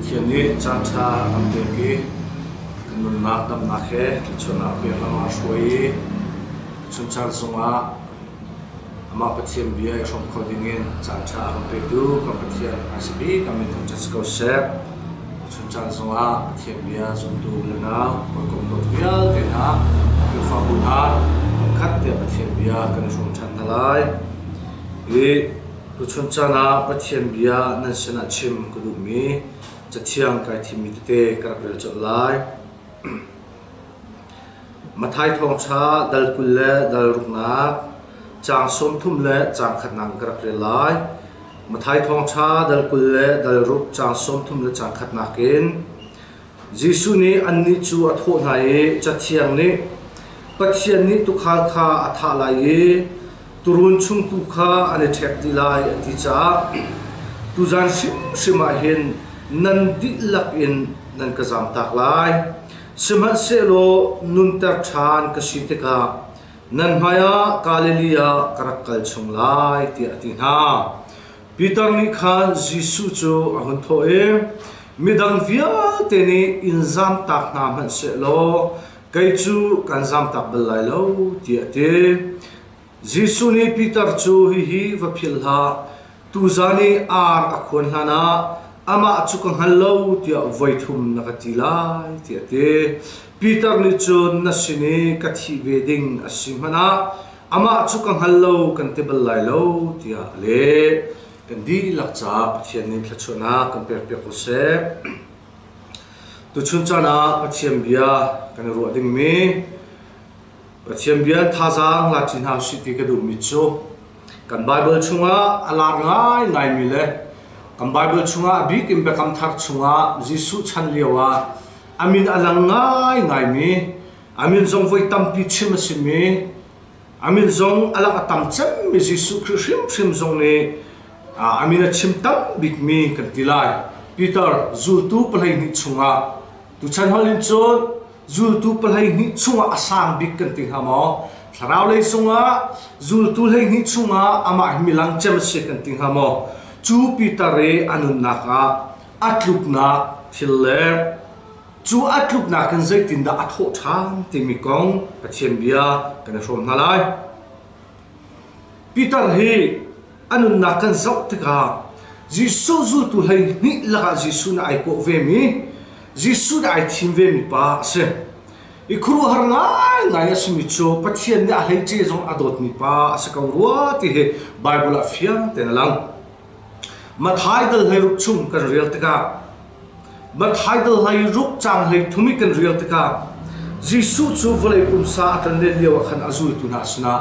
Pathian nih caanṭha a kan pek i kan nunnak damnak he thluachuahnak pek lam aa hruai i chunchang zungah amah Pathian bia i hrawm kho dingin caanṭha a kan petu kan Pathian a si bik a min thangṭhat si ko seh. Chunchang zungah Pathian bia zumtu le nau hawikom dawt vialte hna Khrihfabu hna khat tiah Pathian bia kan i hrawm ṭhan hna lai. I Tuchun caan ah Pathian bia nan sinah chim ka duhmi Cathiang kai thimmi tete ka rak rel colh lai. Matthai Thawngṭha dal 20 le dal ruknak, caang 30 le caang khatnak in ka rak rel lai. Matthai Thawngṭha dal 20 le dal ruk caang 30 le caang khatnak in Jesuh nih annih cu a thawh hna i Cathiang nih Pathian nih tuukhal kha a thah lai i tuurun chung tuu kha an i ṭhek dih lai a ti caah tuzan hrimhrim ah hin nan dihlak in nan ka zamtak lai. Sihmanhsehlaw nunter ṭhan ka si tikah nan hmaiah Galilee ah ka rak kal chung lai, tiah a ti hna. Peter nih khan Jesuh cu a hun thawh i, Midang vialte nih in zamtak hna hmanh sehlaw kei cu kan zamtak bal lai lo, tiah a ti. Jesuh nih Peter cu hihi va philh hlah, tuzan i ar a khuan hlanah amah cu ka hngal lo tiah voi thum na ka ti lai, tiah a ti. Peter nih cun na sin i ka thih ve ding a si hmanh ah amah cu ka hngal lo kan ti bal lai lo tiah a leh. Kan dihlak caah Pathian nih thluachuahnak kan pekpiak ko seh. Tuchun caan ah Pathian bia kan i ruah dingmi Pathian bia thazaang la ṭi hna usih ti ka duhmi cu kan Baibal chungah a lar ngaingaimi le kan Baibal chungah a bik in Biakam Thar chungah Jesuh chan lio ah a min a lang ngaingaimi A min zong voi tampi chim a simi, a min zong a lak a tam cemmi Jesuh Khrih hrimhrim zong nih a min a chim tam bikmi kan ti lai. Peter zultu 12 chungah tuchan holh in cun zultu 12 chungah a sang bik kan ti hnga maw? Thlarau lei zungah zultu 12 chungah amah hi milang cem a si kan ti hnga maw? Cu Peter i a nunnak ah a tluknak thil le Cu a tluknak in zeitindah a thawh ṭhan timi kong Pathian bia kan i hrawm hna lai. Peter hi a nunnak kan zoh tikah Jesuh zultu 12 lakah Jesuh nih ai kawh vemi, Jesuh nih ai thim vemi pa a si. I khuaruahhar ngaingai a simi cu Pathian nih a hleice zong a dawtmi pa a si ko rua ti hi Baibal ah fiang tein a lang. Matthai dal 16 chung kan rel tikah Matthai dal 16 caang 13 i kan rel tikah Jesuh cu vawlei pumsa a tlonlen lio ah khan a zultu hna sinah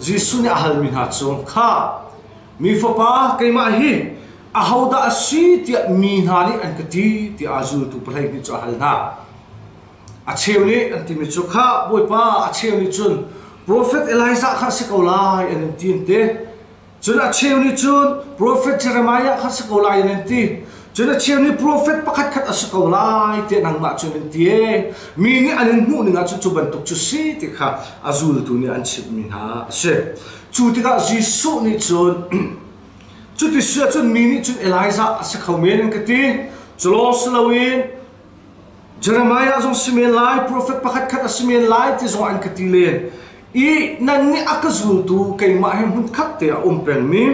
Jesuh nih a halmi hna cu kha mi fapa keimah hi ahodah a si tiah mi hna nih an ka ti tiah a zultu 12 cu a hal hna. A cheu nih an timi cu kha Bawipa a cheu nih cun profet Elijah kha a si ko lai an in ti an ti. Cun a cheu nih cun profet Jeremiah kha si ko lai in an ti. Cun a cheu nih profet pakhatkhat a si ko lai tiah nangmah cun an ti ee. Mi nih an in hmuh ning ah cun cu bantuk cu si ti kha a zultu nih an chimhmi hna a si. Cu tikah Jesuh nih cun cuti si ahcun mi nih cun Elijah a si kho men an ka ti. Cu lawng si loin Jeremiah zong si men lai, profet pakhatkhat a si men lai ti zong an ka ti len. I nan nih a ka zultu keimah he hmunkhat te a um pengmi,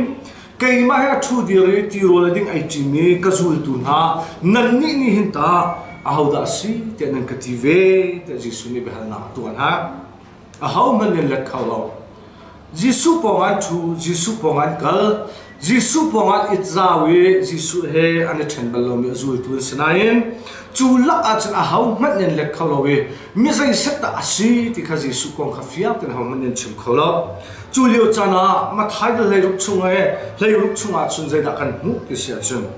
keimah he a ṭhu dir i tirawl a ding ei ṭimi ka zultu hna, nannih nih hin tah ahodah a si tiah nan ka ti ve tiah Jesuh nih biahalnak a tuah hna. Ahohmanh nan let kho lo. Jesuh pawng an ṭhu, Jesuh pawng an kal, Jesuh pawng an it zau i Jesuh he an i ṭhen bal lomi a zultu an si nain cu lak ahcun ahohmanh nan let kho lo i mi zeiset dah a si ti kha Jesuh kong kha fiang tein ahohmanh nan chim kho lo. Cu lio caan ah Matthai dal 16 chung i 16 chungah cun zeidah kan hmuh ti si ahcun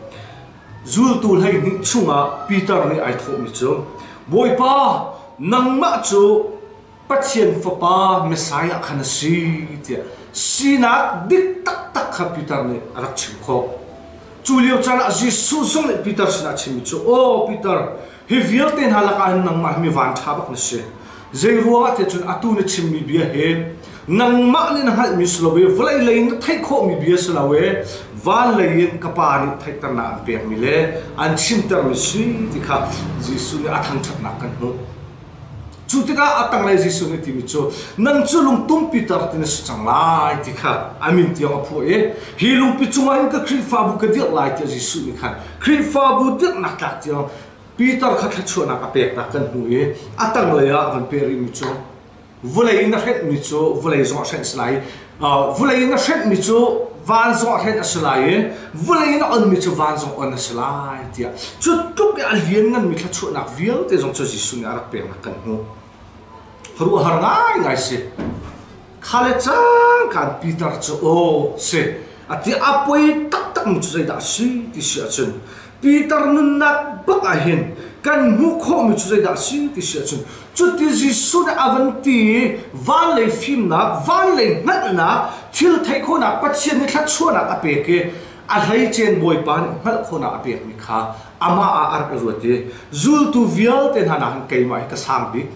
zultu 12 chungah Peter nih ai thawhmi cu Bawipa nangmah cu Pathian Fapa Messiah kha na si tiah sinak dik taktak kha Peter nih a rak chim khawh. Cu lio caan ah Jesuh zong nih Peter sinah a chimmi cu, Aw Peter, hi vialte hna lakah hin nangmah hi mi vanṭha bak na si. Zei ruangah tiah cun atu na chimmi bia hi nangmah nih na hngalhmi si lo i vawlei lei in na theih khawhmi bia si lo i Van lei in ka Pa nih theihternak an pekmi le an chimtermi si ti kha Jesuh nih a thangṭhatnak kan hmuh. Cu tikah a tanglei Jesuh nih timi cu nang cu lungtum Peter ti na si cang lai ti kha a min tiang a phuah i hi lungpi cungah hin ka Khrihfabu ka dirh lai tiah Jesuh nih khan Khrihfabu dirhnak tlak tiang Peter kha thluachuahnak a peknak kan hmu i a tanglei ah a van peh rihmi cu Vawlei in a hrenhmi cu vawlei zong a hrenh a si lai i vawlei in a hrenhmi cu van zong a hrenh a si lai i vawlei in a onmi cu van zong on a si lai tiah cu tluk i a liannganmi thluachuahnak vialte zong cu Jesuh nih a rak peknak kan hmuh. Khuaruahhar ngaingai si. Kha le cangka in Peter cu aw si a ti a poi taktakmi cu zeidah a si ti si ahcun Peter nunnak bak ah hin kan hmuh khawhmi cu zeidah a si ti si ahcun cuti Jesuh nih a van ti i van lei fimnak, van lei hngalhnak, thil theih khawhnak, Pathian nih thluachuahnak a pek i a hleicen Bawipa nih hngalh khawhnak a pekmi kha amah ah a rak i ruat i zultu vialte hna nakin keimah hi ka sang bik,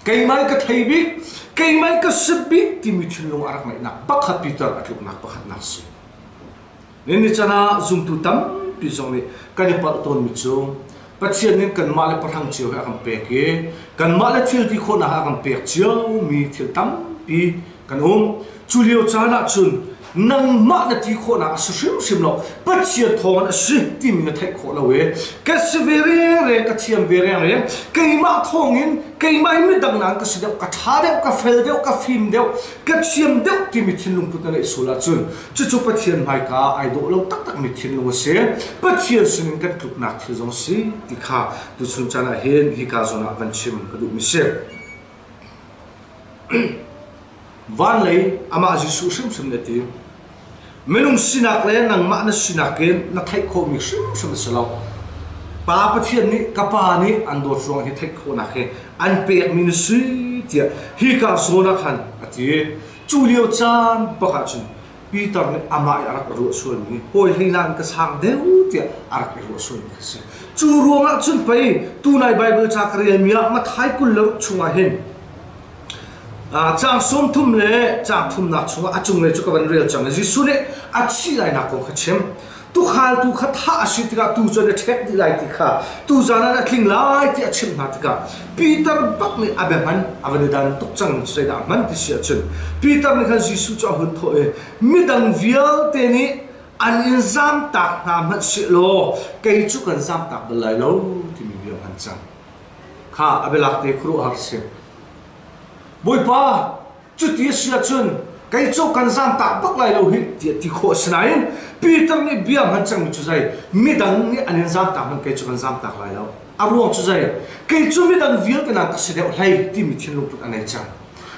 keimah hi ka thei bik, keimah hi ka si bik timi thinlung a rak ngeihnak pakhat Peter a tluknak pakhatnak a si. Nihin chan ah zumtu tampi zong nih kan i palh tawnmi cu Pathian nih kanmah le pahrang cio he a kan pek i kanmah le thil ti khawhnak a kan pek ciomi thil tampi kan um. Cu lio caan ah cun nangmah na ti khawhnak a si hrimhrim lo Pathian thawngin a si timi na theih khawh lo i ka si ve rengreng ka thiam ve rengreng keimah thawngin keimah hi midang nain ka si deuh ka ṭha deuh ka fel deuh ka fim deuh ka thiam deuh timi thinlung put na neih sual ahcun Cucu Pathian hmaika ai dawh lo taktakmi thinlung a si. Pathian sinin kan tluknak thil zong a si ti kha tuchun caan ah hin hika zawn ah van chim ka duhmi si. Van lei amah Jesuh hrimhrim na ti. Minung sinak le nangmah na sinak in na theih khawhmi hrimhrim a si lo. Pa Pathian nih ka Pa nih an dawt ruang hi theih khawhnak hi an pekmi na si tiah hika zawn ah khan a ti. Cu lio caan bak ahcun Peter nih amah i a rak i ruah sualmi hawi hlei nain ka sang deuh tiah a rak i ruah sualmi kha si. Cu ruangah cun pei tunai Baibal ca ka relmi ah Matthai 26 chungah hin caang 30 le caang thumnak chungah a cunglei cu ka van rel cang i Jesuh nih a thih lainak kong kha chim. Tuukhal tu kha thah a si tikah tuu cu an i ṭhek dih lai ti kha tuzan ah a tling lai ti a chimh hna tikah Peter bak nih a bia hman a van i dan tuk cang zeidah hman ti si ahcun Peter nih khan Jesuh cu a hun thawh i midang vialte nih an in zamtak hna hmanh sehlaw kei cu kan zamtak bal lai lo timi bia hman cang kha a bialak te khuaruahhar si Bawipa Cuti a si ahcun kei cu kan zaamtak bak lai lo hih tiah ti khawh a si nain Peter nih bia hman cangmi cu zei midang nih an in zaamtak hmanh kei cu kan zaamtak lai lo. A ruang cu zei kei cu midang vialte nak ka si deuh hlei timi thinlung put a nei cang.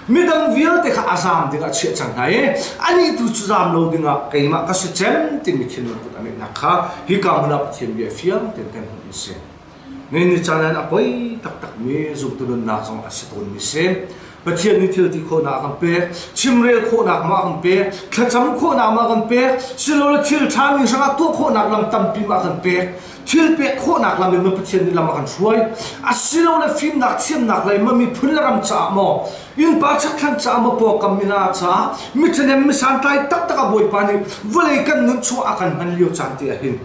Midang vialte kha a zaam dingah a chiah cang hna i anih tu cu zaam lo dingah keimah ka si cem timi thinlung put a ngeihnak kha hika hmun ah Pathian bia fiang tein kan hmuh mi si. Ni caan ah a poi taktakmi zumtu nunnak zong a si tawnmi si. Pathian nih thil ti khawhnak a kan pek, chimrel khawhnak ma a kan pek, thlacam khawhnak ma a kan pek, silole thil ṭhami hrangah tuah khawhnak lam tampi ma a kan pek, thil pek khawhnak lam in ma Pathian nih lam a kan hruai, asilole fimnak thiamnak lei ma miphun le ram caah maw, innpa chakthlang caah maw pawngkam mina caah, miṭhahnem misantlai taktak a Bawipa nih vawlei kan nun chung a kan hman lio caan te ah hin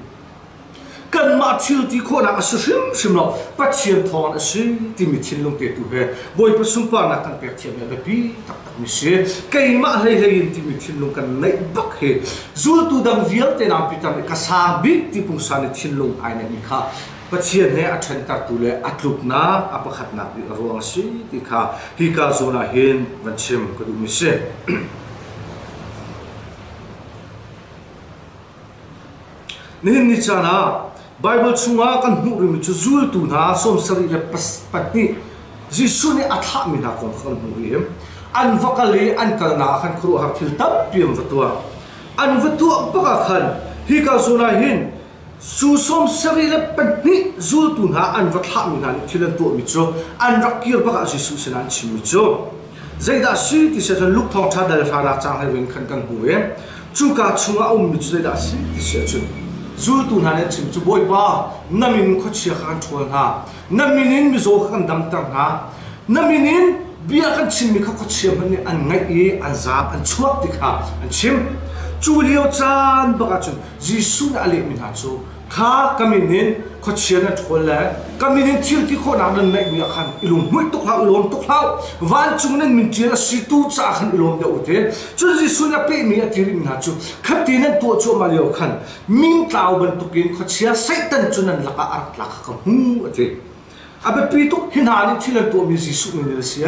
kanmah thil ti khawhnak a si hrimhrim lo Pathian thawngin a si timi thinlung te tu he Bawipa sunparnak kan pek thiam hi a biapi taktakmi si keimah hleihlei in timi thinlung kan neih bak hi zultu dang vialte nang Peter nih ka sang bik ti pungsan i thinlung ai neihmi kha Pathian he a ṭhentertu le a tluknak a pakhatnak bik a ruang a si ti kha hika zawn ah hin van chim ka duhmi si. Nihin ni caan ah Baibal chungah kan hmuh rihmi cu zultu hna 74 Jesuh nih a thlahmi hna kong kha kan hmuh rih. An va kal i an kalnak ah khan khuaruahhar thil tampi an va tuah. An va tuah bak ah khan hika zawn ah hin cu 74 zultu hna an va thlahmi hna nih thil an tuahmi cu an rak kir bak ah Jesuh sinah an chimmi cu Zeidah a si ti si ahcun Luke thawngṭha dal hranak caang hlei in khan kan hmu i cuka chungah a ummi cu zeidah a si ti si ahcun zultu hna nih an chim cu Bawipa na min khuachia kha kan ṭhawl hna na min in mizaw kha kan damter hna na min in bia kan chimmi kha khuachia hmanh nih an ngaih i an zaam an chuak ti kha an chim. Cu lio caan bak ahcun Jesuh nih a lehmi hna cu kha ka min in khuachia nan ṭhawl le ka min in thil ti khawhnak nan neihmi ah khan i lunghmuih tuk hlah, i lawm tuk hlah. Vancung nan min ṭial a si tu caah khan i lawm deuh u ti. Cun Jesuh nih a pehmi a ti rihmi hna cu khati nan tuah cuahmah lio khan mintlau bantukin khuachia Satan cu nan lakah a rak tlak kha ka hmu a ti. A biapi tuk hi hna nih thil an tuahmi Jesuh min in a si.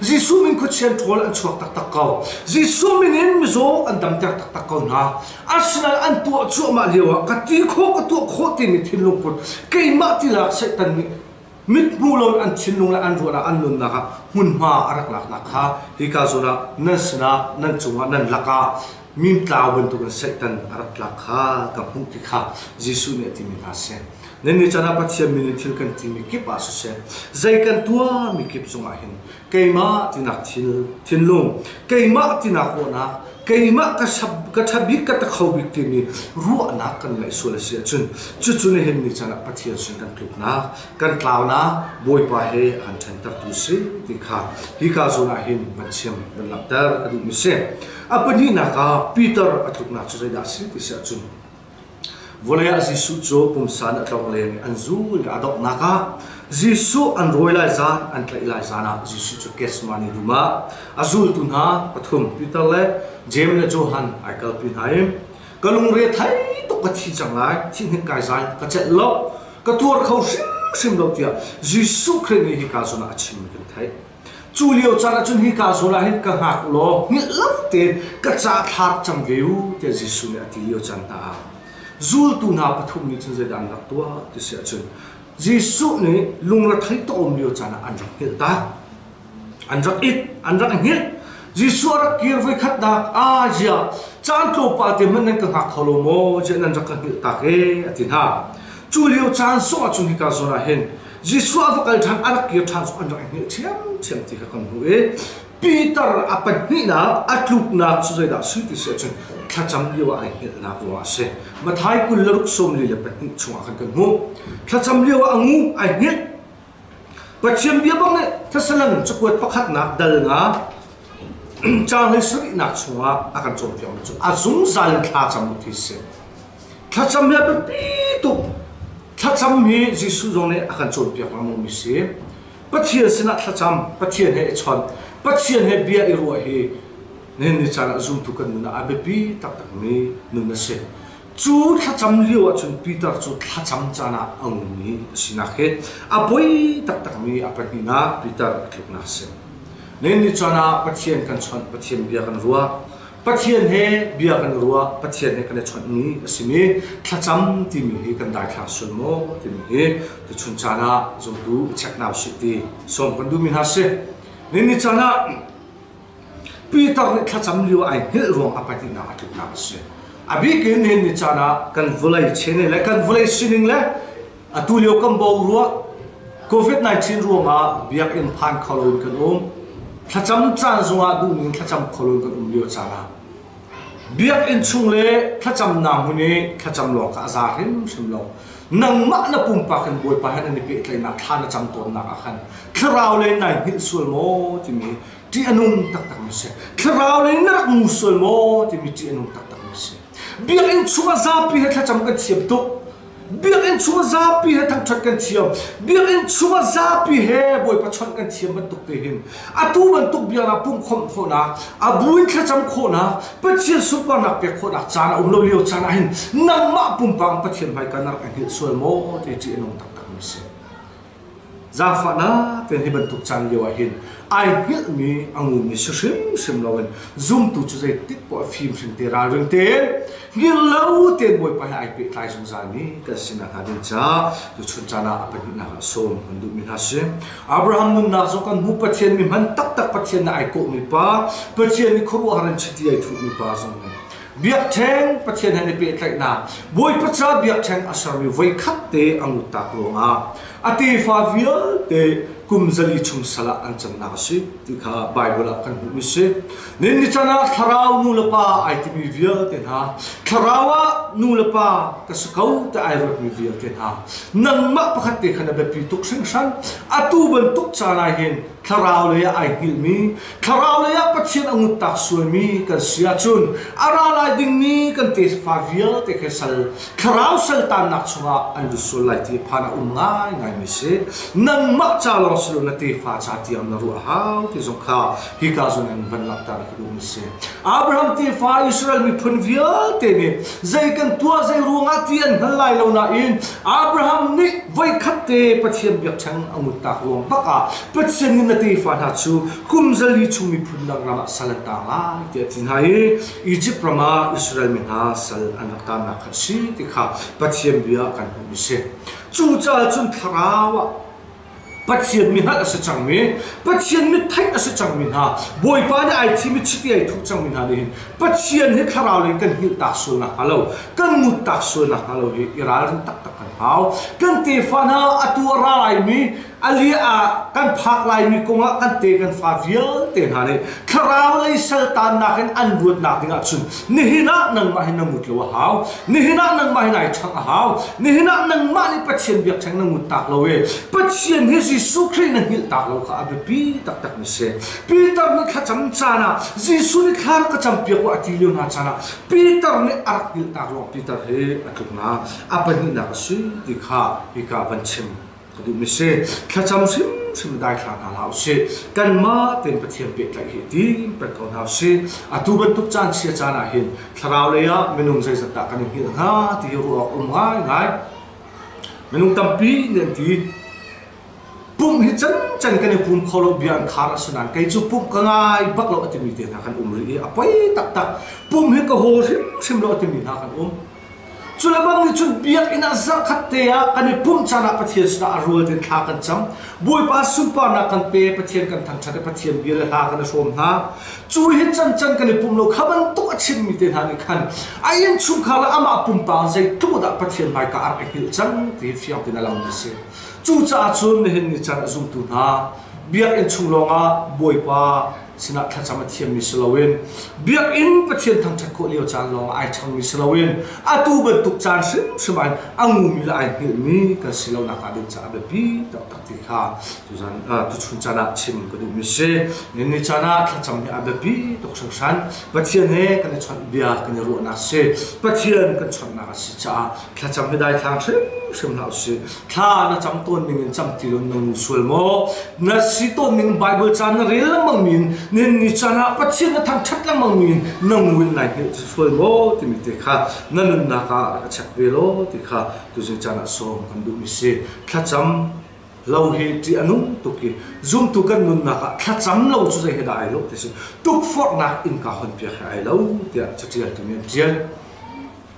Jesuh min khuachia an ṭhawl an chuak taktak ko. Jesuh min in mizaw an damter taktak ko hna. Asinain an tuah cuahmah lioah ka ti khawh ka tuah khawh timi thinlung put keimah tilak Satan nih mithmuh lo an thinlung le an ruahnak an nunnak ah hmunhma a rak laknak kha hika zawn ah nan sinah nan cungah nan lakah mintlau bantukin Satan a rak tlak kha ka hmuh ti kha Jesuh nih a timi hna a si. Nannih can ah Pathian min in thil kan timi kip ah siseh, zei kan tuahmi kip cungah hin keimah tinak thil thinlung, keimah tinak ruahnak, keimah ka sab ka ṭha bik ka takho bik timi ruahnak kan ngeih sual a si ahcun cucu nihin ni can ah Pathian sin kan tluknak, kan tlaunak Bawipa he a kan ṭhentertu si ti kha hika zawn ah hin van chim van langhter ka duhmi si. A pahnihnak ah Peter a tluknak cu zeidah a si ti si ahcun Vawlei ah Jesuh cu pumsa in a tlong leng i an zul i a donghnak ah Jesuh an rawi lai zan, an tlaih lai zan ah Jesuh cu Gethsemane dum ah a zultu hna pathum Peter le Jeim le Johan ai kalpi hna i ka lungre thei tuk ka thi cang lai, thihnik kai zai ka celh lo, ka tuar kho hrimhrim lo tiah Jesuh Khrih nih hika zawn ah a chimmi kan theih. Cu lio caan ahcun hika zawn ah hin ka hngak law hngilh lo tein ka ca thlar cang ve u tiah Jesuh nih a ti lio caan hna ah zultu hna pathum nih cun zeidah an rak tuah ti si ahcun Jesuh nih lungrethei tawm lio caan ah an rak hngilh tak. An rak it, an rak hngilh. Jesuh a rak kir voikhatnak ah ziah caan tlawmpal te hmanh nan ka hngak kho lo maw ziah nan rak ka hngilh tak ee a ti hna. Cu lio caan sung ahcun hika zawn ah hin Jesuh a va kal ṭhan a rak kir ṭhan cu an rak i hngilh ṭhiamṭhiam ti kha kan hmuh i Peter a pahnihnak a tluknak cu zeidah a si ti si ahcun thlacam lio ah ai hngilhnak ruangah a si. Matthai 26 42 chungah khan kan hmuh. Thlacam lio ah a ngu ai hngilh. Pathian bia bang nih Thessalon cakuat pakhatnak dal nga caang hlei sarihnak chungah a kan cawnpiakmi cu a zungzal in thla cam u ti si. Thlacam hi a biapi tuk. Thlacam hi Jesuh zong nih a kan cawnpiak lengmangmi si. Pathian sinah thlacam, Pathian he i chawnh, Pathian he bia i ruah hi nihin ni caan ah zumtu kan nun ah a biapi taktakmi nun a si. Cu thlacam lio ahcun Peter cu thlacam caan ah a ngumi a sinak hi a poi taktakmi a pahnihnak Peter a tluknak a si. Nihin ni caan ah Pathian kan chawnh, Pathian bia kan ruah, Pathian he bia kan i ruah, Pathian he kan i chawnhmi a simi thlacam timi hi kan daithlang sual maw timi hi tuchun caan ah zumtu i check hna usih ti sawm kan duhmi hna si. Nini caan ah Peter nih thlacam lio ai hngilh ruang a pahnihnak a tluknak a si. A bik in nihin ni caan ah kan vawlei chene le kan vawlei sining le Atu lio kan boruak COVID-19 ruangah biakinn phan kho loin kan um. Thlacam caan zongah duhning thlacam kho loin kan um lio caan ah biakinn chung le thlacamnak hmun i thlacam lawng kha a za hrimhrim lo. Nangmah na pumpak in Bawipa he nan i pehtlaihnak thla na cam tawnnak ah khan thlarau lei nai hngilh sual maw timi ṭih a nung taktak mi si. Thlarau lei na rak ngu sual maw timi ṭih a nung taktak mi si. Biakinn chungah zapi he thlacam kan thiam tuk. Biakinn chung zapi he thangṭhat kan thiam. Biakinn chung zapi he Bawipa chawnh kan thiam bantuk te hin atu bantuk biaknak pumhkhawmh khawhnak, a bu in thlacam khawhnak, Pathian sunparnak pek khawhnak caan a um lo lio caan ah hin nangmah pumpak Pathian hmaika na rak i hngilh sual maw ti ṭih a nung taktak mi si. Zaangfahnak tein hi bantuk caan lio ah hin ai hngilhmi a ngumi si hrimhrim loin zumtu cu zeitik poah fim hrim te ralring tein hngilh lo tein Bawipa he ai pehtlai zungzalmi kan si nakhnga ding caah tuchun caan ah a pahnihnak ah sawm kan duhmi hna si. Abraham nunnak zong kan hmu Pathian mi hman taktak Pathian nih ai kawhmi pa Pathian nih khuaruahhar in chiti ai thuhmi pa zong nih Biakṭheng Pathian he an i pehtlaihnak Bawipa ca biakṭheng a sermi voikhat te a ngut tak ruangah a tefa vialte kum 4 chung sal ah an cannak a si ti kha Baibal ah kan hmuhmi si. Nin ni chan ah thlarau nu le pa ai timi vialte hna, thlarau ah nu le pa ka si ko ti ai ruatmi vialte hna, nangmah pakhat te kha na biapi tuk hringhran. Atu bantuk caan ah hin thlarau lei ah ai hngilhmi, thlarau lei ah Pathian a nguttak sualmi kan si ahcun a ra lai dingmi kan tefa vialte khi sal thlarau saltannak chungah an lut sual lai ti phan a um ngaingaimi si. Nangmah ca lawng si lo na tefa ca tiang na ruah hau ti zong kha hika zawn in van langhter ka duhmi si. Abraham tefa Israel miphun vialte nih zei kan tuah zei ruangah ti an hngal lai lo nain Abraham nih voikhat te Pathian biakṭheng a ngutnak ruang bak ah Pathian nih na tefa hna cu kum 400 chung miphun dang ram ah sal an tang lai tiah a ti hna i Izipt ram ah Israel mi hna sal an rak tannak kha a si ti kha Pathian bia kan hmuhmi si. Cucaah cun thlarau ah Pathian mi hngalh a si cangmi, Pathian mit theih a si cangmi hna, Bawipa nih ai thim i chiti ai thuh cangmi hna nih hin Pathian hi thlarau lei kan hngilh tak sual nakhnga lo, kan ngut tak sual nakhnga lo hi i ralrin taktak kan hau. Kan tefa hna atu a ra laimi, ali ah kan phak laimi kongah kan te kan fa vialte hna nih thlarau lei saltannak in an luatnak ding ahcun nihin ah nangmah hi na ngut lo a hau. Nihin ah nangmah hi nai ṭhangh a hau. Nihin ah nangmah nih Pathian biakṭheng na ngut tak lo i Pathian hi Jesuh Khrih na hngilh tak lo kha a biapi taktak mi si. Peter nih thlacam caan ah Jesuh nih thla rak ka campiak u a ti lio hna caan ah Peter nih a rak hngilh tak ruang Peter hi a tluknak a pahnihnak a si ti kha hika van chim ka duhmi si. Thlacam hrimhrim daithla hna hlah usih. Kanmah tein Pathian pehtlaih hi tim peng ko hna usih. Atu bantuk caan chia caan ah hin thlarau lei ah minung zeizat dah kan i hngilh hnga ti hi ruah awk um ngaingai. Minung tampi nih an ti. Pumh hi can can kan i pum kho lo bia an khar a si nain kei cu pumh ka ngai bak lo a timi te hna kan um rih i a poi taktak. Pumh hi ka haw hrimhrim lo a timi hna kan um. Cu le bang nih cun biakinn ah zarhkhat te ah kan i pumh caan ah Pathian sinah a rual tein thla kan cam. Bawipa sunparnak kan pe, Pathian kan thangṭhat i Pathian bia le hla kan i hrawm hna. Cu hi cancan kan i pum lo kha bantuk a chimmi te hna nih khan a innchungkhar le amah pumpak zeitluk dah Pathian hmaika a rak i hngilh cang ti hi fiang tein a langmi a si. Cucaah cun nihin ni caan a zumtu hna biakinn chung lawngah Bawipa sinah thlacam a thiammi si loin biakinn Pathian thangṭhat khawh lio caan lawng ai ṭhangmi si loin atu bantuk caan hrimhrim ah a ngumi le ai hngilhmi kan si lo nak ding caah biapi taktak ti kha tuzan tuchun caan ah chim ka duhmi si. Ni caan ah thlacam hi a biapi tuk hringhran. Pathian he kan i chawnh bia kan i ruahnak si. Pathian kan chawnhnak a si caah thlacam hi daithlang hrimhrim hlah usih. Thla na cam tawn ning in cam ti lo na ngu sual maw? Na si tawn ning Bible ca na rel lengmang mi in nin ni caan ah Pathian na thangṭhat lengmang mi in na ngu in nai hngilh sual maw timi te kha na nunnak ah rak check ve law ti kha tuzing caan ah sawm kan duhmi si. Thlacam lo hi ṭih a nung tuk i zumtu kan nunnak ah thlacam lo cu zei he dah ai lo ti si tukforhnak innka honpiak he ai lo tiah caṭialtu nih an ṭial.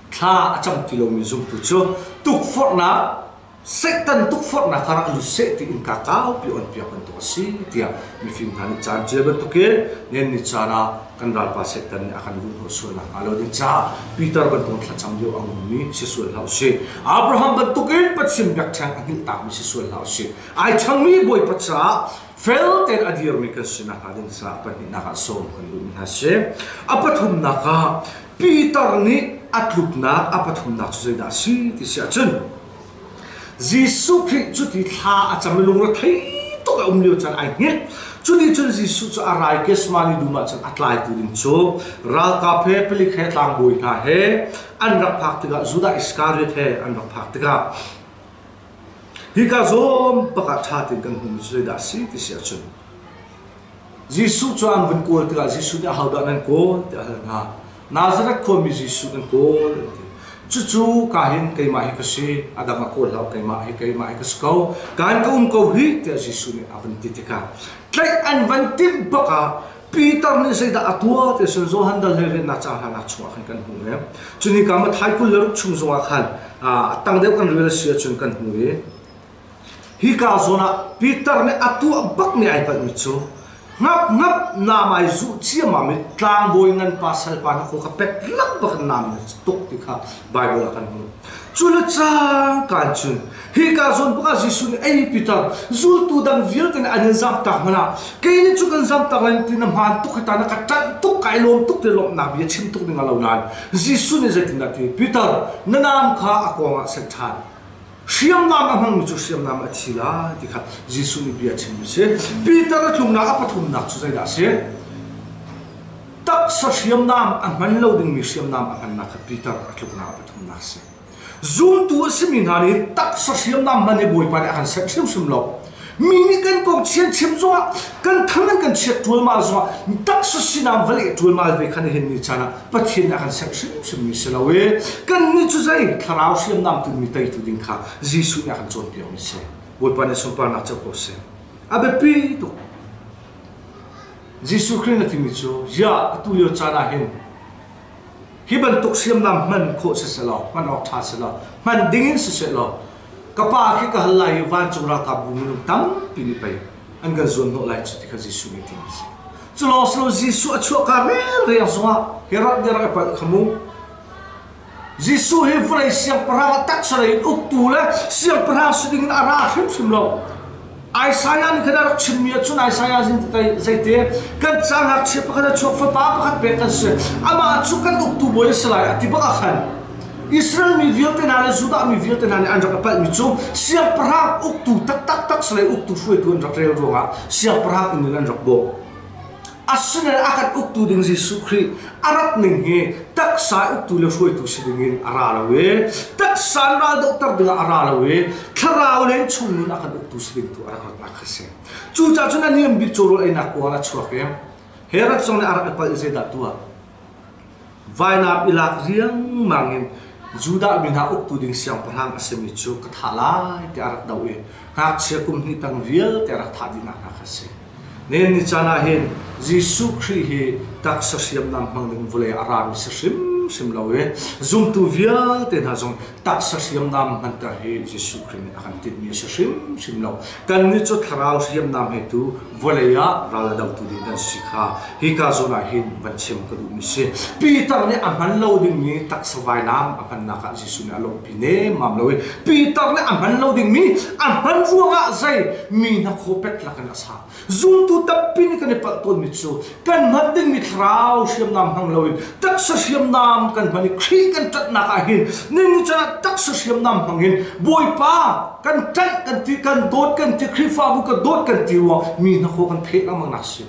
Thla a cam ti lomi zumtu cu tukforhnak Satan tukforhnak kha rak lut seh ti innka kaupi on piak bantuk a si tiah mifim hna nih caan ṭial bantukin nen ni caan ah kan ralpa Satan nih a kan luhhnawh sual nakhnga lo ding caah Peter bantuk thlacam lio a ngummi si sual hlah usih. Abraham bantukin Pathian biakṭheng a hngilh takmi si sual hlah usih. Ai ṭhangmi Bawipa caah fel tein a dirmi kan si nakhnga ding caah pahnihnak ah sawm kan duhmi hna si. A pathumnak ah Peter nih a tluknak a pathumnak cu zeidah a si ti si ahcun Jesuh Khrih cuti thla a cam i lungrethei tuk a um lio caan ai hngilh. Cuti cun Jesuh cu a rai Gethsemane dum ah cun a tlaitu ding cu ralkap he palik he tlangbawi hna he an rak phak tikah Judah Iskariot he an rak phak tikah hika zawn bak ah ṭha tein kan hmuhmi cu zeidah a si ti si ahcun Jesuh cu an vun kawl tikah Jesuh nih ahodah nan kawl tiah a hal hna. Nazareth khuami Jesuh nan kawl an ti. Cucu ka hin keimah hi ka si, a dang a kawl hlah keimah hi keimah hi ka si ko. Ka hin ka um ko hih tiah Jesuh nih a vun ti tikah tlaih an van timh bak ah Peter nih zeidah a tuah ti cun Johan dal hlei riannak ca hlanak chungah khan kan hmuh i cuni ka Matthai 26 chung zongah khan a tang deuh kan rel a si ahcun kan hmuh i Hika zawn ah Peter nih a tuah bakmi ai palhmi cu ngap ngap nam ai zuh ciammam i tlangbawi ngan pa salpa na khaw kha pek lak bak in nam na tuk ti kha Bible ah kan hmuh. Cu le cangka cun hika zawn bak ah Jesuh nih ei Peter zultu dang vialte nih an in zamtak hmanh ah kei nih cu kan zamtak lai ti na hmaan tuk hita na ka ṭanh tuk kai lawm tuk ti lawmhnak bia chim tuk ding a lo nain Jesuh nih zeitindah ti Peter na naam kha a kawng ah set ṭhan hriamnam a hmangmi cu hriamnam a thi lai ti kha Jesuh nih bia chim a si. Peter a tlungnak a pathumnak cu zeidah a si? Taksa hriamnam a hman lo dingmi hriamnam a hmannak kha Peter a tluknak a pathumnak a si. Zumtu a simi hna nih taksa hriamnam hman hi Bawipa nih a kan serh hrimhrim lo. Mi nih kan kong chian chim zongah kan thang an kan chiat ṭualmal zongah taksa sinam va leh ṭualmal ve kha nihin ni caan ah Pathian nih a kan serh hrimhrim mi si lo i kannih cu zei thlarau hriamnam tunmi teitu ding kha Jesuh nih a kan cawnpiak mi si. Bawipa nih sunparnak co ko seh. A biapi tuk. Jesuh Khrih na timi cu ziah atu lio caan ah hin hi bantuk hriamnam hman khawh siselaw hman awk ṭha selaw hman dingin sisehlaw ka pa khi ka hal lai i vancung ralkapbu minung tampi nih pei an kan zuanhnawh lai cu ti kha Jesuh nih a ti a si. Cu lawng si lo Jesuh a chuahka relreng zongah Herod nih rak i palh kha mu. Jesuh hi vawlei siangpahrang ah taksa lei in uktu le siangpahrang si dingin a ra hrimhrim lo. Isaiah nih khan a rak chimmi ahcun Isaiah zeite kan ca ngakchia pakhat a chuak fapa pakhat pek kan si amah cu kan uktu bawi a si lai a ti bak ah khan Israel mi vialte hna le Judah mi vialte hna nih an rak i palhmi cu siangpahrang uktu taktak taksa lei uktu hruaitu an rak rel ruangah siangpahrang inn in an rak bawh. Asinain a kan uktu ding Jesuh Khrih a rat ning hi taksa uktu le hruaitu si dingin a ra lo i taksa in ral dohter dingah a ra lo i thlarau le chung nun a kan uktu si ding tu a rak ratnak kha si. Cucaah cun a niam bik cawrawl einak kuang a chuak i Herod zong nih a rak i palh i zeidah tuah? Vainam i lak riangmang in Judah mi hna uktu ding siangpahrang a simi cu ka thah lai tiah a rak doh i ngakchia kum hnih tang vialte a rak thah dihnak hna kha a si. Nihin ni caan ah hin Jesuh Khrih hi taksa hriamnam hmang ding vawlei a rami si hrimhrim lo i zumtu vialte hna zong taksa hriamnam hmanter hi Jesuh Khrih nih a kan tinhmi a si hrimhrim lo. Kannih cu thlarau hriamnam he tu vawlei ah ral a dotu ding kan si kha hika zawn ah hin van chim ka duhmi si. Peter nih a hman lo dingmi taksa vainam a hmannak ah Jesuh nih a lawmhpi nemmam lo i Peter nih a hman lo dingmi a hman ruangah zei mi hnakhaw pet lakin a sa. Zumtu tampi nih kan i palh tawnmi cu kan hman dingmi thlarau hriamnam hmang loin taksa hriamnam kan hman i Khrih kan ṭanhnak ah hin nini chan ah taksa hriamnam hmang in Bawipa kan ṭanh kan ti kan dawt kan ti Khrihfabu kan dawt kan ti ruang mi hnakhaw kan pheh lengmang nak si.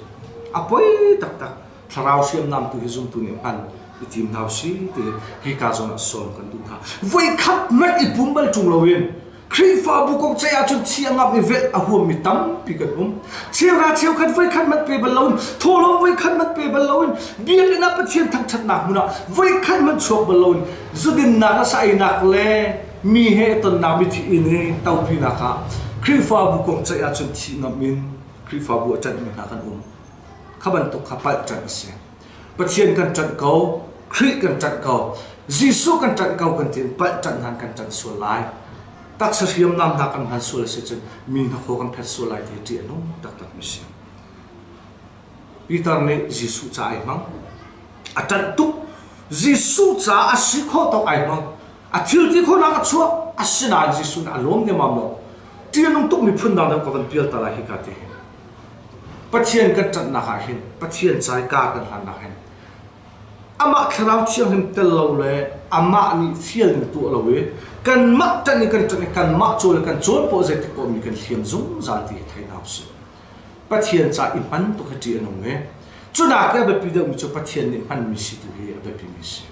A poi taktak. Thlarau hriamnam tu hi zumtu nih hman i tim hna usih ti hika zawn ah sawm kan duh hna. Voikhat hmanh i pum bal ṭung loin Khrihfabu kong ceih ahcun thi a ngamh i velh a huammi tampi kan um. Cheuhra cheukhat voikhat hmanh pe bal loin, thawhlawm voikhat hmanh pe bal loin, biakinn ah Pathian thangṭhatnak hmun ah voikhat hmanh chuak bal loin, zudinnak le sa-einak le mi he tonnak mithi inn i topinak ah Khrihfabu kong ceih ahcun thi ngamh in Khrihfabu a ṭanhmi hna kan um. Kha bantuk kha palh ṭanh a si. Pathian kan ṭanh ko, Khrih kan ṭanh ko, Jesuh kan ṭanh ko kan tiin palh ṭanh hlan kan ṭanh sual lai. Taksa hriamnam hna kan hman sual a si cun mi hnakhaw kan phet sual lai ti hi ṭih a nung taktak mi si. Peter nih Jesuh ca ai hmang. A ṭanh tuk. Jesuh ca a si khawh tawk ai hmang. A thil ti khawhnak a chuah. Asinain Jesuh nih a lawm nemmam lo. Ṭih a nung tuk mi phun dang deuh ka van pial ta lai hika ti hi. Pathian kan ṭanhnak ah hin Pathian ca i kar kan hlannak hin amah Thlarau Thianghlim tel lo le amah nih fial ding tuah lo i kanmah ṭanh i kan ṭanh i kanmah cawl i kan cawl poah zeitik poah mi kan hliam zungzal ti hi thei hna usih. Pathian ca i hman tuk hi ṭih a nung i cunak i a biapi deuhmi cu Pathian nih hmanmi si tu hi a biapimi si.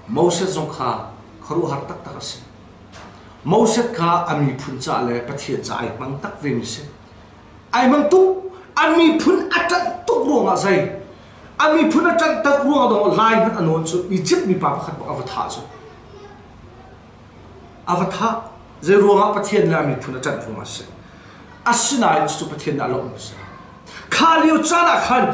Moses zong kha khuaruahhar taktak a si. Moses kha a miphun ca le Pathian ca ai hmang tak vemi si. Ai hmang tuk. A miphun a ṭanh tuk ruangah zei? A miphun a ṭanh tak ruangah dong lai hmanh a nawn cu Egypt mipa pakhat bak a va thah cu. A va thah. Zei ruangah Pathian le a miphun a ṭanh ruangah a si. Asinain cucu Pathian nih a lawmh a si. Kha lio caan ah khan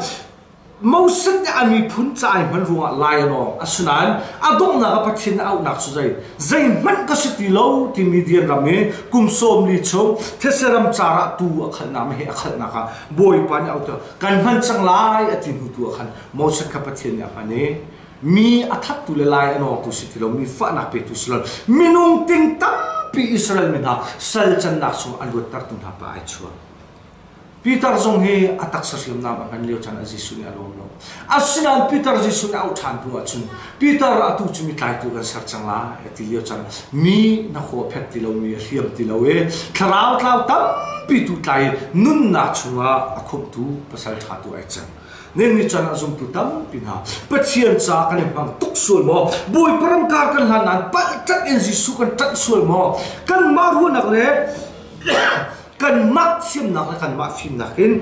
Moses nih a miphun ca ai hman ruangah lai a lawng. Asinain a donghnak ah Pathian nih a auhnak cu zei zeihmanh ka si ti lo timi Midian ram i kum 40 chung thetse ram car ah tuu a khalhnak meheh a khalhnak ah Bawipa nih a auh kan hman cang lai a ti hnu tu ah khan Moses kha Pathian nih a hman i Mi a thattu le lai a nawngtu si ti lo, mi fahnak petu si lo, minung ting tampi Israel mi hna sal cannak chung a luattertu hna pa ai chuah. Peter zong hi a taksa hriamnam a hman lio caan ah Jesuh nih a lawm lo. Asinain Peter Jesuh nih a auh ṭhan hnu ahcun Peter atu cu mi tlaitu kan ser cang lai a ti lio caan mi na khaw a phet ti lomi a hliam ti lo i thlarau tlau tampi tu tlai nunnak chungah a khumhtu pasal ṭha tu ai cang. Nen ni caan ah zumtu tampi hna Pathian ca kan i hmang tuk sual maw? Bawipa ram kar kan hlan nain palh ṭanh in Jesuh kan ṭanh sual maw? Kanmah ruahnak le kanmah thiamnak le kanmah fimnak in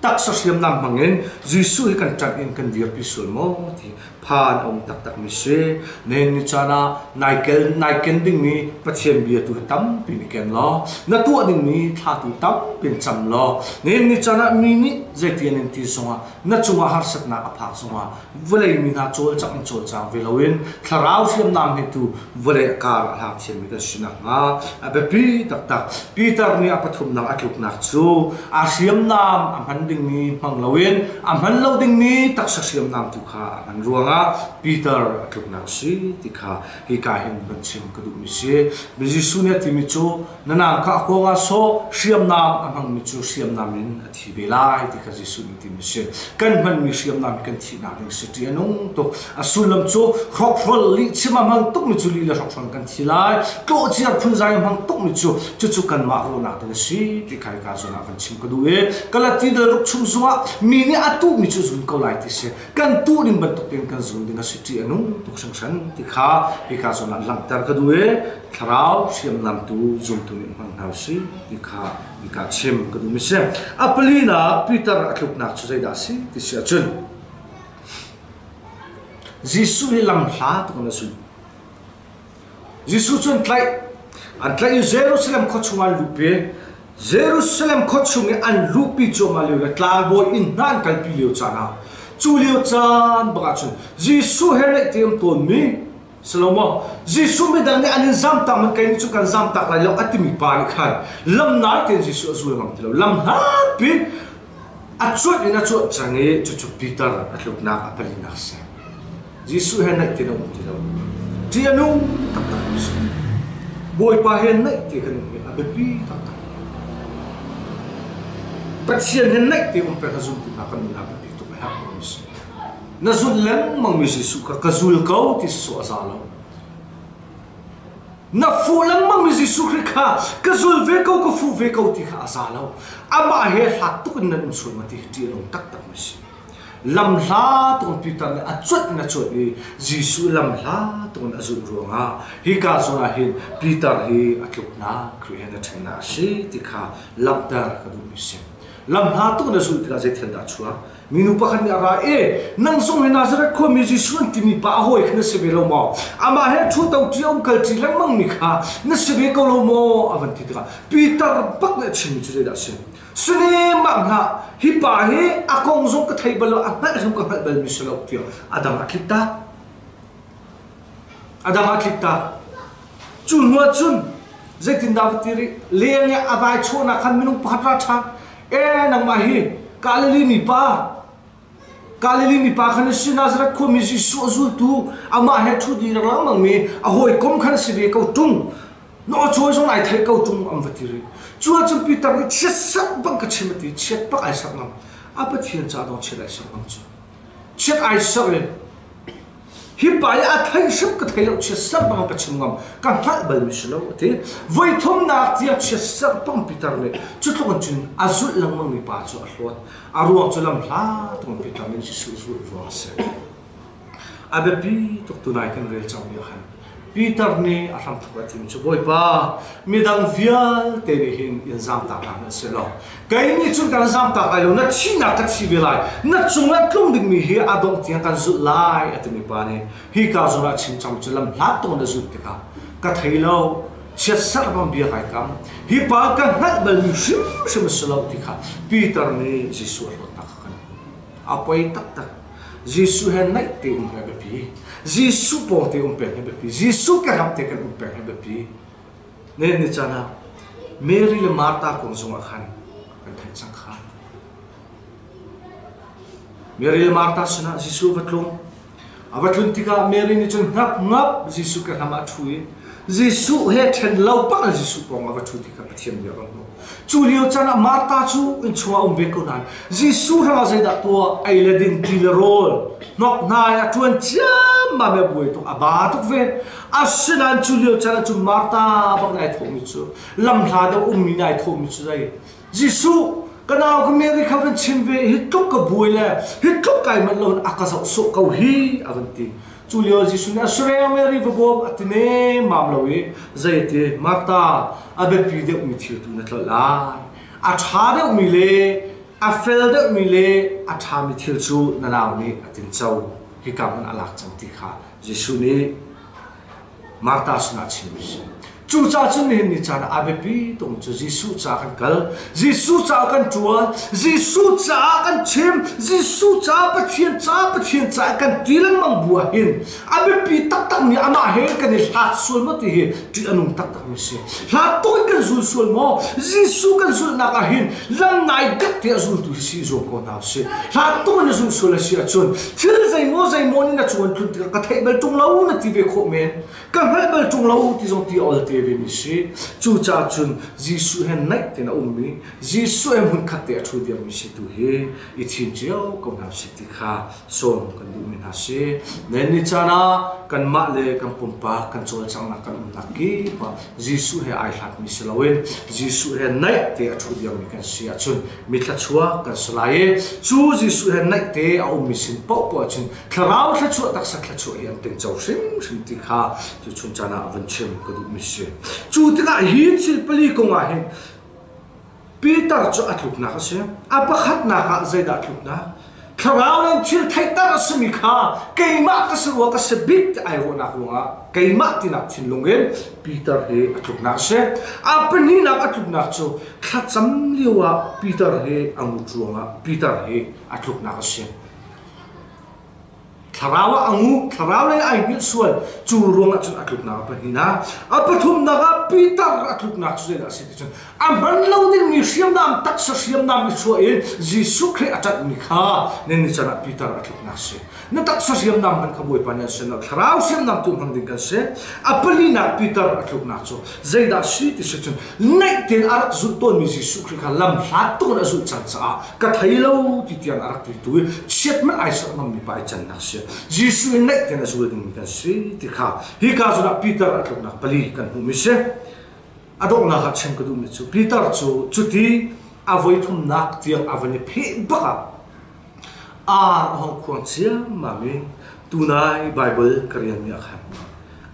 taksa hriamnam hmangin Jesuh hi kan ṭanh in kan dirpi sual maw ti phan a um taktakmi si. Nen ni caan ah nai kel nai ken dingmi Pathian bia tu hi tampi ni ken law na tuah dingmi thla tu tampi in cam law nen ni caan ah mi nih zeiti an in ti zongah na cungah harsatnak a phak zongah vawlei mi hna cawlcangh in cawlcang ve loin thlarau hriamnam he tu vawlei a kar a hlang thiammi kan si nakhnga a biapi taktak. Peter nih a pathumnak a tluknak cu a hriamnam a hman dingmi hmang loin a hman lo dingmi taksa hriamnam tu kha a hman ruangah Peter a tluknak a si ti kha hika hin van chim ka duhmi si. Jesuh nih a timi cu na nang kha a kawng ah sawh, hriamnam a hmangmi cu hriamnam in a thi ve lai ti kha Jesuh nih timi si. Kan hmanmi hriamnam hi kan thihnak ding si ṭih a nung tuk. A sullam cu hrokhrol lihchim a hmang tukmi cu lih le hrokhrol kan thi lai. Tlawhciar phunzai a hmang tukmi cu cucu kanmah ruahnak ding a si ti kha hika zawn ah van chim ka duh i Galati dal ruk chung zongah mi nih a tuhmi cu zun ko lai ti si. Kan tuh ning bantuk tein kan zun ding a si ṭih a nung tuk hringhran ti kha hika zawn ah langhter ka duh i thlarau hriamnam tu zumtu nih hmang hna usih ti kha hika chim ka duhmi si. A palinak Peter a tluknak cu zeidah a si ti si ahcun Jesuh hi lam hla tuk in a zul. Jesuh cu an tlaih. An tlaih i Jerusalem khua chungah an luhpi. Jerusalem khua chung i an luhpi cuahmah lio le tlangbawi inn hna an kalpi lio caan ah cu lio caan bak ahcun Jesuh he naih te um tawnmi Salomo, Jesuh midang nih an in zamtak man kei nih cu kan zamtak lai lo a timi pa nih khan lam nai tein Jesuh a zul ngam ti lo. Lam hlatpi a cuanh in a cuanh cang i cucu Peter a tluknak a palinak a si. Jesuh he naih tein a um ti lo. Ṭih a nung taktak mi si. Bawipa he naih te kan um hi a biapi taktak. Pathian he naih te um peng a zumtu hna kan nun ah biapi tuk a herh mi si. Na zulh lengmangmi Jesuh kha ka zul ko ti sawh a za lo. Na fuh lengmangmi Jesuh Khrih kha ka zul ve ko, ka fuh ve ko ti kha a za lo. Amah he hlat tuk in nan um sual ma ti hi ṭih a nung taktak mi si. Lam hla tuk in Peter nih a cuanh in a cuanh i Jesuh lam hla tuk in a zulh ruangah hika zawn ah hin Peter hi a tluknak Khrih he na ṭhennak a si ti kha langhter ka duhmi si. Lam hla tuk in a zulh tikah zei thil dah a chuak? Minu pakhat nih a ra i nang zong hi Nazareth khuami Jesuh an timi pa a hawi kha na si ve lo maw? Amah he ṭhuto ṭi a um kal ṭi lengmang mi kha na si ve ko lo maw? A van ti tikah Peter bak nih a chimmi cu zeidah a si? Sune mah hlah, hi pa hi a kong zong ka thei bal lo, a hngalh zong ka hngalh balmi si lo tiah a dang a tlik tak. A dang a tlik tak. Cu hnu ah cun zeitindah va ti rih? Leng i a vai chawhnak khan minung pakhat ra ṭhan. E nangmah hi Galilee mipa Galilee mipa khan na si Nazareth khuami Jesuh a zultu amah he ṭhu dih lengmangmi a hawikom khan si ve ko ṭung. Na aw cawi zong ai theih ko ṭung an va ti rih. Cu ahcun Peter nih chiatserh bang ka chim a ti chiat bak ai serh ngam. A Pathian ca dong chiat ai serh ngam cu. Chiat ai serh in Hi pa i a theih hrim ka thei lo chiatserh bang ka chim ngam ka hngalh balmi si lo a ti. Voi thumnak tiang chiatserh bang Peter nih cu tluk in cun a zulh lengmangmi pa cu a hlawt. A ruang cu lam hla tuk in Peter nih Jesuh zulh ruang a si. A biapi tuk tunai kan rel cangmi ah khan Peter nih a hramthok a timi cu Bawipa midang vialte nih hin in zamtak hna hmanh seh law kei nih cun kan zamtak lai lo na thihnak ka thi ve lai na cungah tlung dingmi hi a dongh tiang kan zulh lai a timi pa nih hi ka zawn ah chim cang cu lam hlat tawn na zulh tikah ka thei lo chiatserh bang bia kai kam hi pa ka hngalh balmi hrimhrim a si lo ti kha Peter nih Jesuh a hlawtnak kha kan a poi taktak Jesuh he naih te um hi a biapi. Jesuh pawng te um peng hi a biapi. Jesuh ke ram te kan um peng hi a biapi. Nen ni caan ah Mary le Martha kong zongah khan kan theih cang kha. Mary le Martha sinah Jesuh va tlung. A va tlun tikah Mary nih cun ngap ngap Jesuh ke hlam ah a ṭhu i Jesuh he ṭhen lo bak in Jesuh pawng ah va ṭhu ti kha Pathian bia kan hmuh. Cu lio caan ah Martha cu innchung ah um ve ko nain Jesuh hrangah zeidah tuah ei le din ti le rawl hnok hnai a ṭuan ciammam i a buai tuk a ba tuk ve. Asinain cu lio caan ah cun Martha bak nih ai thawhmi cu lamhla deuh ummi nih ai thawhmi cu zei Jesuh ka nau ka Mary kha van chim ve hi tluk ka buai le hi tluk kai manh lo a ka zoh sawh ko hi a van ti. Cu lio Jesuh nih a sureng Mary va bawm a ti nemmam lo i zei ti Martha a biapi deuhmi thil tu na tlolh lai. A ṭha deuhmi le a fel deuhmi le a ṭhami thil cu na nau nih a tinco. Hika hmun a lak cang ti kha Jesuh nih Martha sinah chim a si. Cucaah cun nihin ni caan ah a biapi tuk cu Jesuh caah kan kal, Jesuh caah kan ṭuan, Jesuh caah kan chim, Jesuh caah Pathian caah Pathian caah kan ti lengmang bu ah hin a biapi taktakmi amah he kan i hlat sual maw ti hi ṭih a nung taktakmi a si. Hlat tuk in kan zul sual maw? Jesuh kan zulhnak ah hin lam nai deuh te a zultu hi si zuam ko hna usih. Hlat tuk in na zul sual a si ahcun thil zeimaw zeimaw nih na cuan tlun tikah ka theih bal ṭung lo na ti ve khawh men. Ka hngalh bal ṭung lo ti zong ti a ol te ve mi si. Cucaah cun Jesuh he naih tein a ummi, Jesuh he hmunkhat te a ṭhu diammi si tu hi i thim cio ko hna usih ti kha sawm kan duhmi hna si. Nen ni caan ah kanmah le kan pumpak kan cawlcanghnak kan umnak kip ah Jesuh he ai hlatmi si loin Jesuh he naih te a ṭhu diammi kan si ahcun mi thluachuak kan si lai i cu Jesuh he naih te a ummi sin paohpaoh ahcun thlarau thluachuah taksa thluachuah hi an tingco hrimhrim ti kha tuchun caan ah vun chim ka duhmi si. Cu tikah hi thil pali kong ah hin Peter cu a tluknak a si. A pakhatnak ah zeidah tluknak? Thlarau in thil theihter a simi kha keimah ka si rua ka si bik ti ai ruahnak ruangah keimah tinak thinlung in Peter hi a tluknak a si. A pahnihnak a tluknak cu thlacam lio ah Peter hi a ngut ruangah Peter hi a tluknak a si. Thlarau ah a ngu, thlarau lei ai hngilh sual, cu ruangah cun a tluknak a pahnihnak. A pathumnak ah Peter a tluknak cu zeidah a si ti cun a hman lo dingmi hriamnam taksa hriamnam i chuah in Jesuh Khrih a ṭanhmi kha nen ni can ah Peter a tluknak si. Na taksa hriamnam hman kha Bawipa nih an si lo, thlarau hriamnam tu hmang ding kan si. A palinak Peter a tluknak cu zeidah si ti si cun naih tein a rak zulh tawnmi Jesuh Khrih kha lam hlat tuk in a zulh cang caah ka thei lo ti tiang a rak ti tu i chiat hmanh ai serh ngammi pa ai cannak si. Jesuh in naih tein a zul dingmi kan si ti kha hika zawn ah Peter a tluknak pali kan hmuhmi si. A donghnak ah chim ka duhmi cu Peter cu cuti a voi thumnak tiang a van i pheh bak ah ar a hong khuang ciammam i tunai Baibal ka relmi ah khan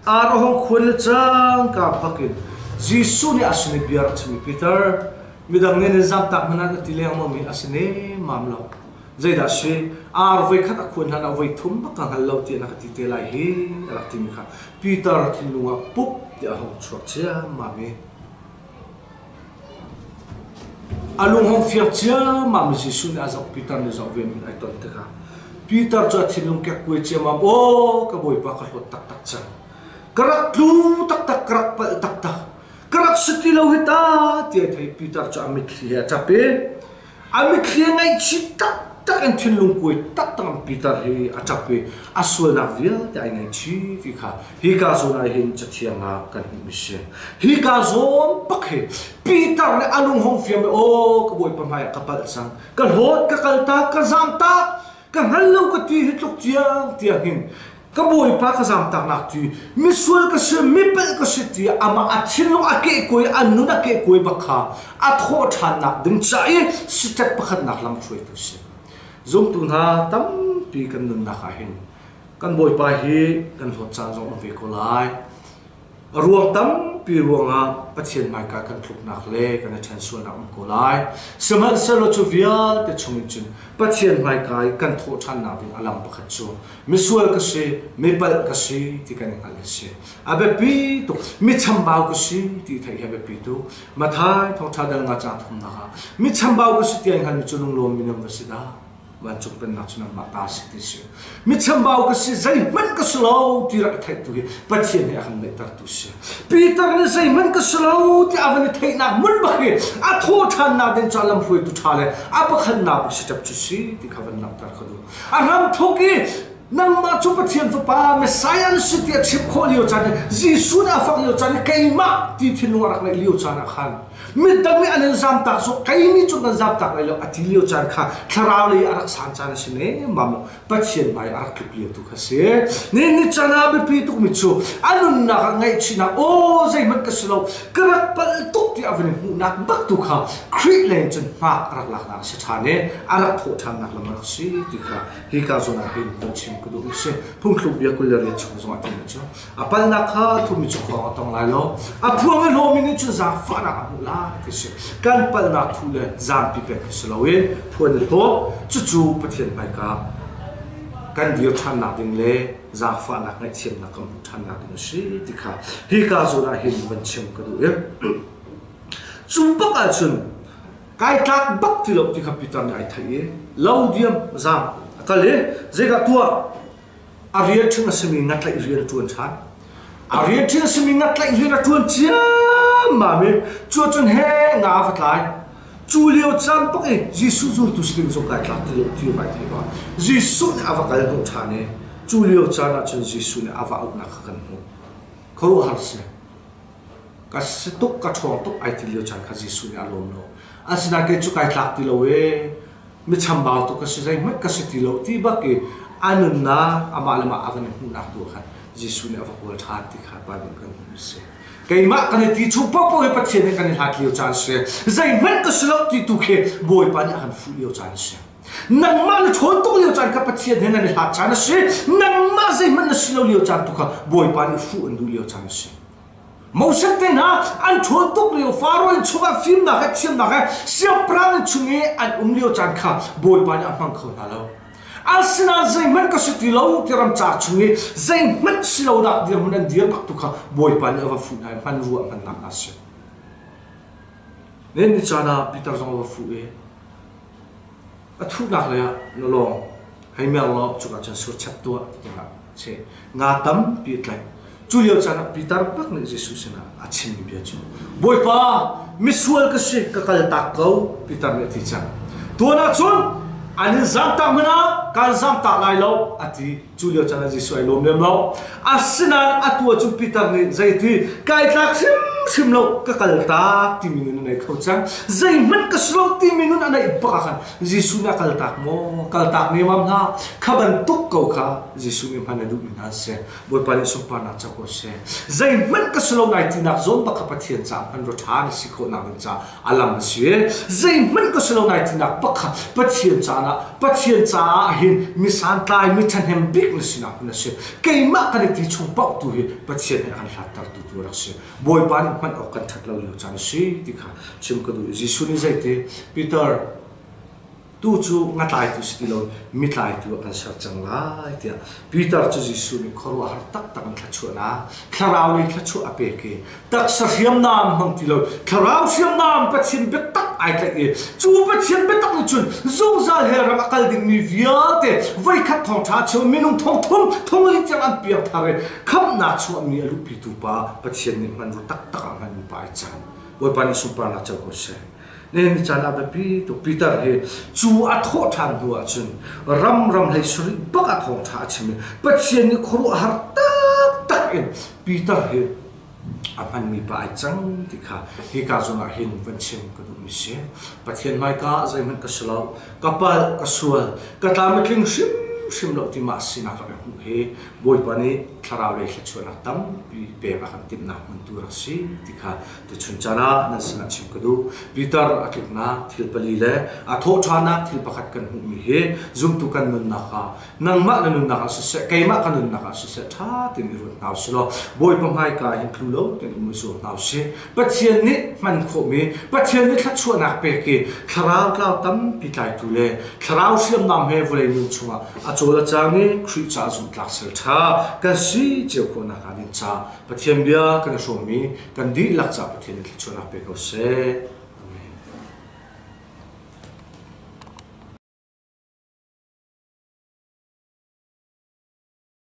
ar a hong khuan le cangka bak in Jesuh nih a sin i bia rak chim i Peter midang nih nan zamtak hmanh ah na ti lengmang mi a si nemmam lo. Zeidah si ar voikhat a khuan hlan ah voi thum bak ka hngal lo tiah na ka ti te lai hi a rak timi kha Peter thinlung ah pup tiah a hung chuak ciammam i a lung hung fiang ciammam i Jesuh nih a zoh Peter nih zoh ve min ai ton tikah Peter cu a thinlung kekkuai ciammam aw ka Bawipa ka hlawt taktak cang ka rak tlu taktak ka rak palh taktak ka rak si ti lo hi ta tiah thei Peter cu a mitthli he a ṭap i a mitthli a ngaihchih taktak in thinlung kuai taktak in Peter hi a ṭap i a sualnak vialte ai ngaihchih ti kha hika zawn ah hin cathiang ah kan hmuhmi si. Hika zawn bak hi Peter nih a lung hong fiam i aw ka Bawipa hmai ah ka palh cang ka hlawt ka kaltak ka zamtak ka hngal lo ka ti hi tluk tiang tiang hin ka bawipa ka zamtaknak ti misual ka si mipalh ka si ti amah a thinlung a kehkuai a nun a kehkuai bak kha a thawh ṭhannak ding ca i step pakhatnak lam hruaitu si zumtu hna tampi kan nunnak ah hin kan bawipa hi kan hlawt caan zong um ve ko lai A ruang tampi ruangah Pathian hmaika kan tluknak le kan i ṭhen sualnak um ko lai. Sihmanhsehlaw cu vialte chungin cun Pathian hmaika i kan thawh ṭhannak ding a lam pakhat cu misual ka si, mipalh ka si ti kan i hngalh hi si. A biapi tuk. Mi chambau ka si ti theih hi a biapi tuk. Matthai thawngṭha dal nga caang thumnak ah mi chambau ka si ti ai hngalmi cu lunglawmmi nan va si dah. Vancung pennak cu nangmah ta si ti si. Mi chambau ka si, zeihmanh ka si lo ti rak i theihtu hi Pathian nih a kan neihtertu si. Peter nih zeihmanh ka si lo ti a van i theihnak hmun bak hi a thawh ṭhannak ding ca lamhruaitu ṭha le a pakhatnak bik step cu si ti kha van langhter ka duh. A hramthawk i. Nangmah cu Pathian Fapa Messiah na si tiah chim khawh lio caan i Jesuh nih a fak lio caan i keimah ti thinlung a rak ngeih lio caan ah khan midang nih an in zamtak cu kei nih cun kan zamtak lai lo a ti lio caan kha thlarau lei a rak san caan a si nemmam lo. Pathian hmai a rak tluk lio tu kha si. Ni ni caan ah biapi tukmi cu a nunnak ah ngaihchihnak aw zeihmanh ka si lo ka rak palh tuk tiah a van i hmuhnak bak tu kha Khrih lei cun hmak a rak laknak a si ṭhan i a rak thawh ṭhannak lam a rak si ti kha hika zawn ah hin kan chim ka duh si. Phungthluk bia 28 chung zong ah timi cu a palnak kha thumi cu khawng a tong lai lo a phuang i hlawmi nih cun zaangfahnak a hmuh lai ti si. Kan palnak thu le zaangpi pek khi si loin phuan i hlawt cucu Pathian hmaika kan dir ṭhannak ding le zaangfahnak ngaihthiamnak kan hmuh ṭhannak ding a si ti kha hika zawn ah hin van chim ka duh i cu bak ahcun kai tlak bak ti lo ti kha Peter nih ai theih i lo diam zaam a kal i zeidah tuah a rian ṭhing a simi ngatlaih rian a ṭuan ṭhan a rian ṭhing a simi ngatlaih rian a ṭuan ciammam i cu cun he nga a va tlai cu lio caan pak i Jesuh zultu si ding zong kai tlak ti lo ti vai thei ba Jesuh nih a va kal hnawh ṭhan i cu lio caan ah cun Jesuh nih a va auhnak kha kan hmuh khuaruahhar si ka si tuk ka ṭhawng tuk ai ti lio caan kha Jesuh nih a lawm lo asinain kei cu kai tlak ti lo e mi chambau tuk ka si zeihmanh ka si ti lo ti bak i a nunnak amah le mah a van i hmuhnak tu khan Jesuh nih a va kawl ṭhan ti kha Bible kan hmuh si keimah kan i ti chung paohpaoh hi Pathian he kan i hlat lio caan si zeihmanh ka si lo ti tu khi Bawipa nih a kan fuh lio caan si nangmah na ṭhawn tuk lio caan kha Pathian he nan i hlat caan a si nangmah zeihmanh na si lo lio caan tu kha Bawipa nih fuh an duh lio caan a si Moses te hna an ṭhawn tuk lio Faro in chungah fimnak he thiamnak he siangpahrang in chung i an um lio caan kha Bawipa nih a hmang kho hna lo. Asinain zeihmanh ka si ti lo ti ramcar chung i zeihmanh si lo dak dirhmun an dir bak tu kha Bawipa nih a va fuh hna i hman ruah hmannak hna si. Nen ni caan ah Peter zong a va fuh i a thuhnak lei ah na lawng hei mer law cuka cun sur chep tuah tiah che nga tampi a tlaih cu lio caan ah Peter bak nih Jesuh sinah a chimmi bia cu Bawipa misual ka si ka kal tak ko Peter nih a ti cang tuan ah cun an in zamtak hmanh ah kaan zamtak lai lo a ti cu lio caan ah Jesuh ai lawm lem lo asinain atu ah cun Peter nih zeiti kai tlak hrimhrim lo ka kal tak timi nun a nei kho cang zeihmanh ka si lo timi nun a neih bak ah khan Jesuh nih a kal tak maw kal tak nemam hlah kha bantuk ko kha Jesuh nih hman a duhmi hna si Bawipa nih sunparnak co ko seh zeihmanh ka si lo nai tinak zawn bak kha Pathian caah hman ro ṭha na si khawhnak ding caah a lam a si zeihmanh ka si lo nai tinak pakhat Pathian caan ah Pathian caah hin mi santlai mi ṭhahnem bik na sinak na si keimah kan i ti chung paoh tu hi Pathian he a kan hlattertu tu rak si Bawipa nih hman awk kan ṭhat lo lio caan a si ti kha chim ka duh Jesuh nih zeiti Peter Tu cu ngatlaitu si ti lo mitlaitu ah kan ser cang lai tiah Peter cu Jesuh nih khuaruahhar taktak in thluachuahnak thlarau lei thluachuah a pek i taksa hriamnam hmang ti lo thlarau hriamnam Pathian biatak ai tlaih i cu Pathian biatak nih cun zungzal he ram a kal dingmi vialte voikhat thawngṭha cheu minung thongthum thongli tiang an piangthar i khamhnak chuahmi a luhpitu pa Pathian nih hmanrua taktak ah hmanmi pa ai cang Bawipa nih sunparnak co ko seh. Nihin caan ah biapi tuk Peter hi cu a thawh ṭhan hnu ahcun ram ram hlei sarih bak ah thawngṭha a chim i Pathian nih khuaruahhar taktak in Peter hi a hmanmi pa ai cang ti kha hika zawn ah hin van chim ka duhmi si. Pathian hmaika ah zeihmanh ka si lo, ka palh, ka sual, ka tlam a tling hrimhrim lo ti mah sinak rak i hmuh hi Bawipa nih thlarau lei thluachuahnak tampi pek a kan timhnak hmun tu rak si ti kha Tuchun caan ah nan sinah chim ka duh. Peter a tluknak thil pali le a thawhṭhannak thil pakhat kan hmuhmi hi zumtu kan nunnak ah nangmah na nunnak ah siseh, keimah ka nunnak ah siseh ṭha tein i ruat hna usih law Bawipa hmaika hin tlu lo tein um i zuam hna usih. Pathian nih hman khawhmi, Pathian nih thluachuahnak pek i thlarau tlau tampi tlaitu le thlarau hriamnam he vawlei nun chungah a cawl a cang i Khrih caah zumhtlak sal ṭha kan si cio khawh nakhnga ding caah Pathian bia kan i hrawmmi kan dihlak caah Pathian nih thluachuahnak pe ko seh.